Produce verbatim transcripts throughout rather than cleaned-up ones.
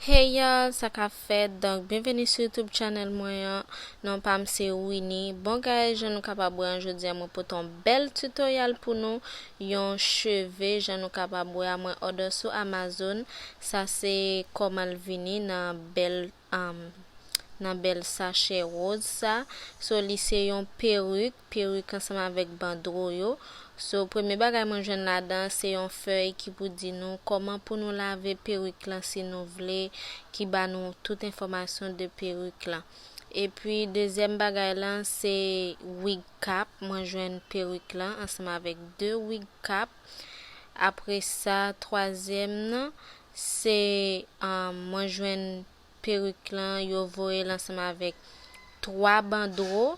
Hey y'all, sa k ap fèt? Donk, byenveni sou YouTube channel mwen an. Non pa m se Winnie. Bon, guys, jan nou kapab wè an, jodi a mwen pote yon bèl tutorial pou nou. Yon cheve, jan nou kapab wè a, mwen order sou Amazon. Sa se kòman l vini nan bèl, um, nan bèl sachè woz sa. So, li se yon perik, perik ansanm avèk bandro yo. So, premye bagay mwen jwenn ladan, se yon fèy ki pou di nou kòman pou nou lave perik lan si nou vle, ki ba nou tout enfòmasyon de perik lan. Epi, dezyèm bagay lan, se wig cap. Mwen jwenn perik lan ansanm avèk de wig cap. Apre sa, twazyèm nan, se, um, mwen jwenn perik lan, yo voye l ansanm avèk twa bandro,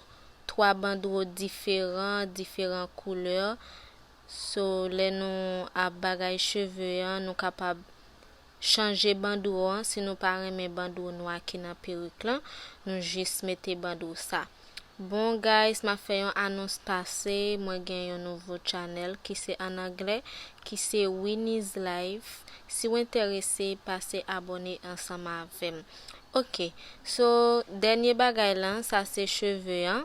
twa bandro diferan, diferan koulè. So, lè nou ap bagay cheve an, nou kapab chanje bandro an. Si nou pa renmen bandro nwa ki nan perik lan, nou jis mete bandro sa. Bon, guys, m ap fè yon anons pase. Mwen gen yon nouvo channel ki se an anglè, ki se Winnie's Life. Si w enterese, pase abòne ansanm avè m. Ok, so, dènye bagay lan, sa se cheve an.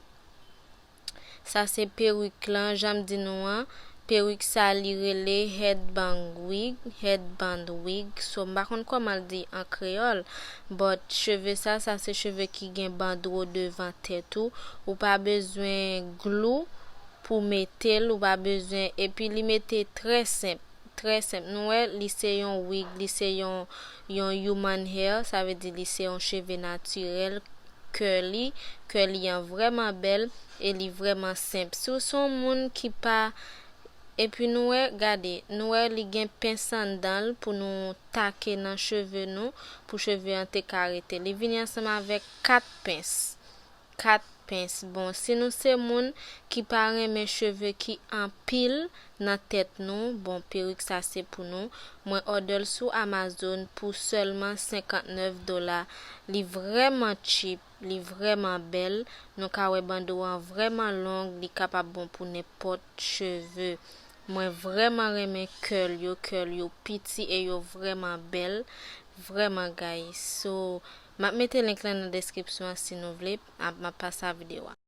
Sa se perik lan, jan m di nou an. Perik sa, li rele headband wig, headband wig. So, m pa konn kòman l di an kreyòl, but cheve sa, sa se cheve ki gen bandro devan tèt ou. Ou pa bezwen glou pou mete l, ou pa bezwen, epi li mete trè senp, trè senp. Nou wè, li se yon wig, li se yon, yon human hair, sa vle di li se yon cheve natirèl, curly, curly an vrèman bèl, e li vrèman senp. Si w se yon moun ki pa, epi nou wè, gade, nou wè li gen pens anndan l pou nou take nan cheve nou, pou cheve an te ka rete. Li vini ansanm avèk kat pens. Kat pens. Bon, si nou se moun ki pa renmen cheve ki anpil nan tèt nou, bon, perik sa se pou nou. Mwen order l sou Amazon pou sèlman senkantnèf dola. Li vrèman cheap, li vrèman bèl. Nou ka wè bandro an vrèman long, li kapab bon pou nenpòt cheve. Mwen vrèman renmen curl yo, curl yo piti e yo vrèman bèl, vrèman, guys. So, m ap mete link lan nan deskripsyon an si nou vle, ap, m ap pase a videyo a.